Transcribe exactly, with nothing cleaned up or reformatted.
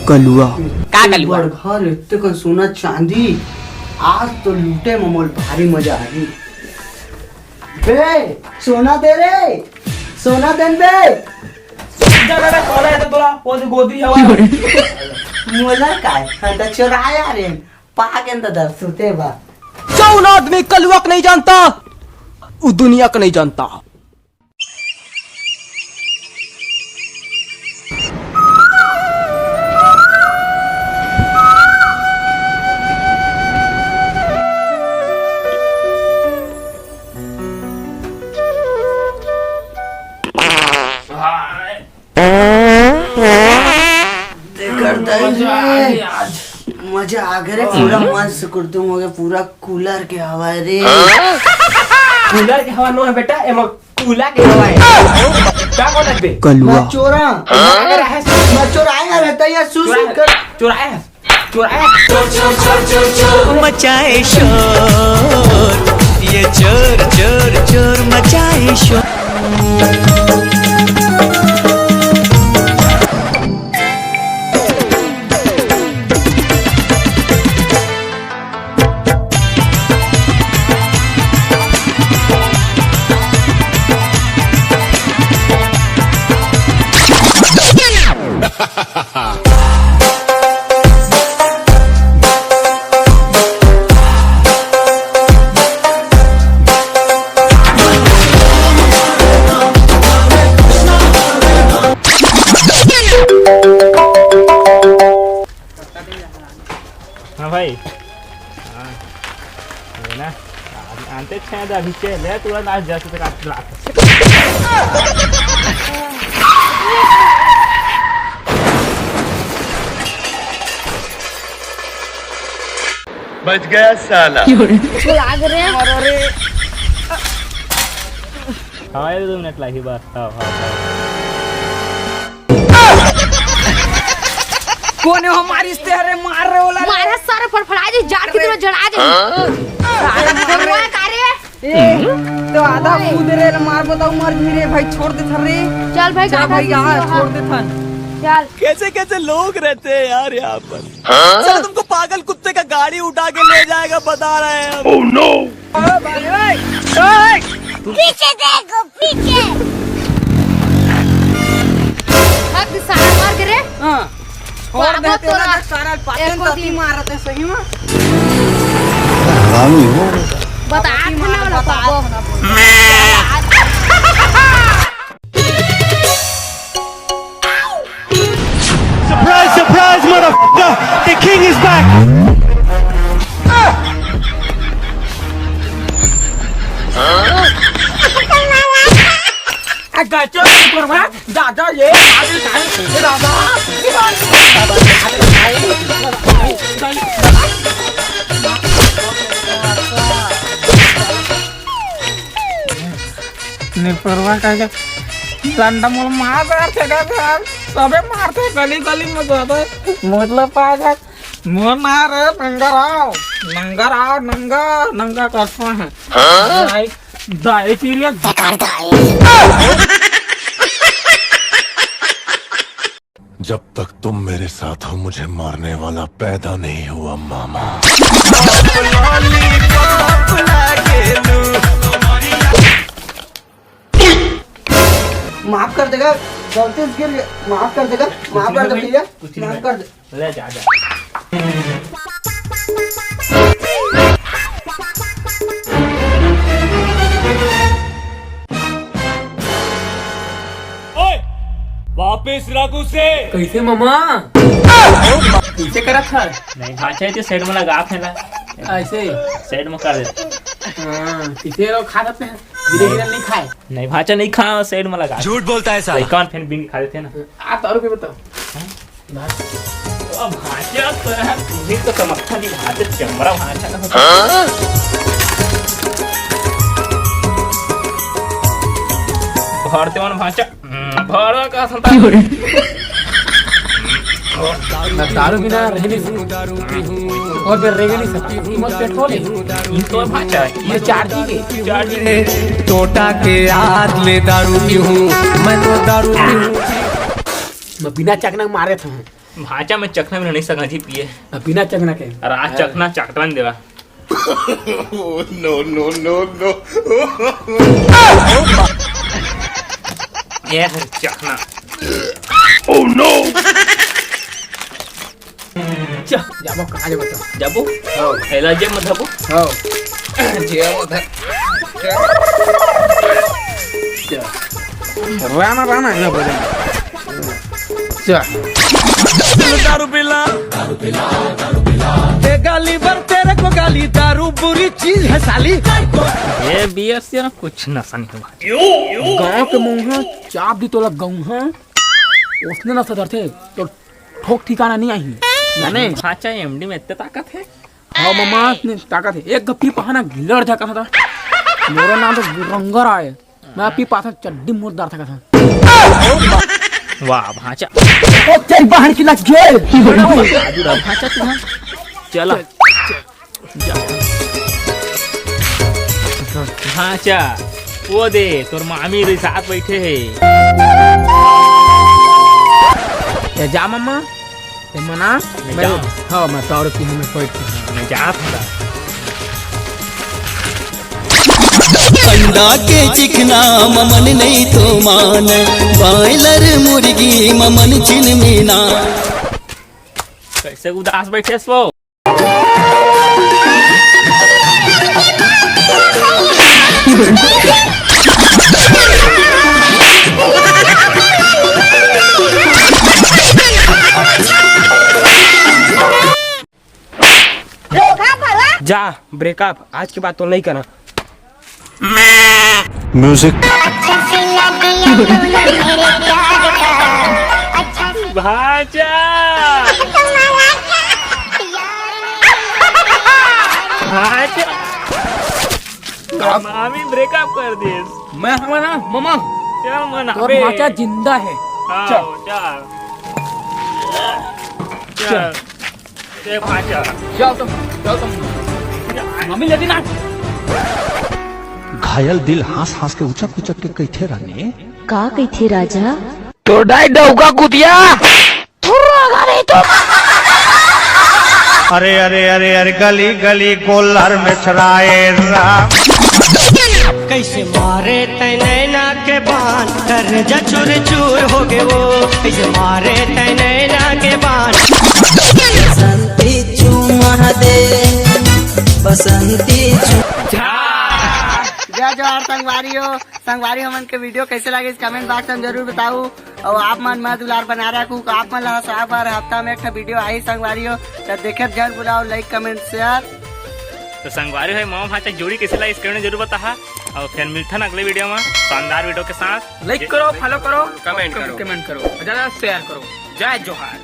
कलुआ। का कलुआ? बड़घर, एत्ते कन सोना चांदी, आज तो लूटे म मोल भारी मजा आही। बे, सोना दे रे, सोना देन बे। जा, जा, जा, सोना हे तो तोला, वो जो गोदरी हवा। मोला काय? हम तो चोराया रे, पागेन दादा, सुते बा। जौन आदमी कलुआ के नहीं जानता, वो दुनिया के नहीं जानता। तेकर दई मजा आ रे, गया आज। मजा आ गया रे, पूरा मन सुकुरतुम हो गया, पूरा कूलर के हवा रे। कूलर के हवा नो है बेटा, एमा कूला के हवा है। का बोलत बे? कलुआ। मैं चोरा। अगर है मैं चोराया रहता या सुसु चोराया कर। चोराया है। चोराया है। मचाए शोर, ये चोर, चोर, चोर मचाए शोर। हाँ भाई। हाँ। ये ना, आन-, आनते छे तो अभी चल, ले, तुरंत आज जैसे तक आज रात। बच गया साला। इसको लाग रहे हैं। हाँ, ये दो मिनट लाही बस। हाँ, हाँ, हाँ। कोने हो मारिस ते, अरे मार रे ओला रे। मारा सारा फड़फड़ा दे, जाड़ के तेरा जड़ा दे। हाँ? साला मार रे। भगवान का रे। ए, तो आधा कूद रे, मार बताओ, मर जी रे भाई, छोड़ दे थन रे। चल भाई, चल गाधा भाई, किसी यहाँ को छोड़ दे थन। चल। कैसे कैसे लोग रहते हैं यार यहाँ पर। हाँ? चलो तुमको पागल कुत्ते का गाड़ी उठा के ले जाएगा, बता रहे हैं हम। Oh no! पीछे देखो, पीछे। भाग साला, मार के रे। हाँ। छोड़ बाबा देते ना, तोरा। तो सारा पाटन एको ताती दिन। मारते सही में। हरामी हो। बता, ताती मार, ना बता, बाबा। ना बोल। Surprise, surprise, motherfucker! The king is back! आ, गजब, सुपरवा, दादा, ये, अरे, दादा, दादा। निरपरवा कह के डंडा मोल मार रहा थे का यार, सबे मारते गली गली में जाते। मतलब पागल। मोर ना रे नंगा राव, नंगा राव, नंगा, नंगा कसम है। हाँ? दाई, दाई पीरियड। बेकार दाई। जब तक तुम मेरे साथ हो, मुझे मारने वाला पैदा नहीं हुआ, मामा। माफ कर देगा, गलती से गिर गया। माफ कर देगा, माफ कर दे भैया, कुछ नहीं माफ भाई। कर दे। ले जा, जा। ओए, वापस रख उसे। कैसे मामा? कैसे करत हस? नहीं, भांचा, ये side में लगा फेंला। ऐसे? Side में कर दे। हाँ, किसी लोग खा सकते हैं, धीरे धीरे नहीं खाए। नहीं, भांचा नहीं खा, side में लगा। झूठ बोलता है साला। कौन फेन बिन खा देते ना। आप दारू पी बताओ। हाँ? अब भांचा तो है, तुम्ही तो समझता नहीं, भांचा चमड़ा भांचा का होता है। हाँ? भरते मन भांचा, हम्म, भरवा का संता। मैं दारू बिना रह नहीं सकता। और फिर रह नहीं सकता। मत पेट्रोल है। ये तो भांचा है। ये चार्जिंग है। चार्जिंग है। टोटा के याद ले दारू पीहूँ, मैं तो दारू पीहूँ। मैं बिना चकना मारे था। भांचा में चखना भी नहीं सकत ही पिए। अब बिना चखना के। अरे आज चखना चाटन देवा। Oh, no, no, no, no। ये है चखना। Oh, no। चल, जाबो, कहाँ जाबो तो? जाबो? हाँ। थैला जेब में धरबो? हाँ। जेब में धर। चल। रामा, रामा, ना बोले। चल। दारू पिला। ए गाली बर तेरे को गाली, दारू बुरी चीज है साली। ये बियर से ना कुछ नशा नहीं हुआ। गांव के मुंह चाप दी तोला गऊं है। उसने नशा धरथे तो ठोक ठिकाना नहीं आही। जाने? भांचा एमडी में इतने ताकत है? हाँ मामा, इतने ताकत है। एक गप्पी पहाना गिलड़ जा कहा था। मेरा नाम तो रंगर आए। मैं पी पाथन चड्डी मुर्दार था कथा। वाह भांचा। ओ तेरी बहन की लग गई। भांचा तू हाँ। चला। भांचा, वो दे तोर मामी रे साथ बैठे हे। ए जा मम्मा। ए मना। मैं मैं जाऊँ। हाँ, मैं तो और की हमें बैठ के। मैं जात हूँ। अंडा के चिकना ममन नहीं तो मान, बॉयलर मुर्गी ममन चिनमिना। कैसे उदास बैठे सो? जा, ब्रेकअप, आज के बाद तो नहीं करना। म्यूजिक। भांचा। भांचा। मामी ब्रेकअप कर दिस। मैं हूं ना मामा। चल मन तोर अबे। भांचा जिंदा है। हाँ, चल। चल। चल। चल। ए भांचा। चल तुम, चल तुम। मम्मी लेती ना। घायल दिल हंस हंस के उचक उचक के कइथे रहने। का कइथे राजा? तोर दाई डौका कुतिया। थुर्रा गाड़ी तो। अरे, अरे, अरे, अरे, गली, गली, गोलर में छड़ाए राम। कैसे मारे तै नैना के बान, कर जा चूर चूर हो गए वो। कैसे मारे तै नैना के बान। बसंती चूमा दे, बसंती चू- जय जोहार संगवारी हो। संगवारी हमन के वीडियो कैसे लगे, कमेंट बॉक्स में जरूर बताऊ। अउ आप मन मैं दुलार बना रहा हूँ, आप मन ला साल भर हफ्ता में एक ठा वीडियो आही संगवारी हो, तो देखे जरूर बुलाओ, लाइक, कमेंट, शेयर। तो संगवारी हो, मामा भांचा जोड़ी कैसे लगे, कमेंट जरूर बताहा। और फिर मिलथन अगले वीडियो में शानदार वीडियो के साथ। लाइक करो, फॉलो करो, कमेंट करो। कमेंट करो, ज्यादा शेयर करो। जय जोहार।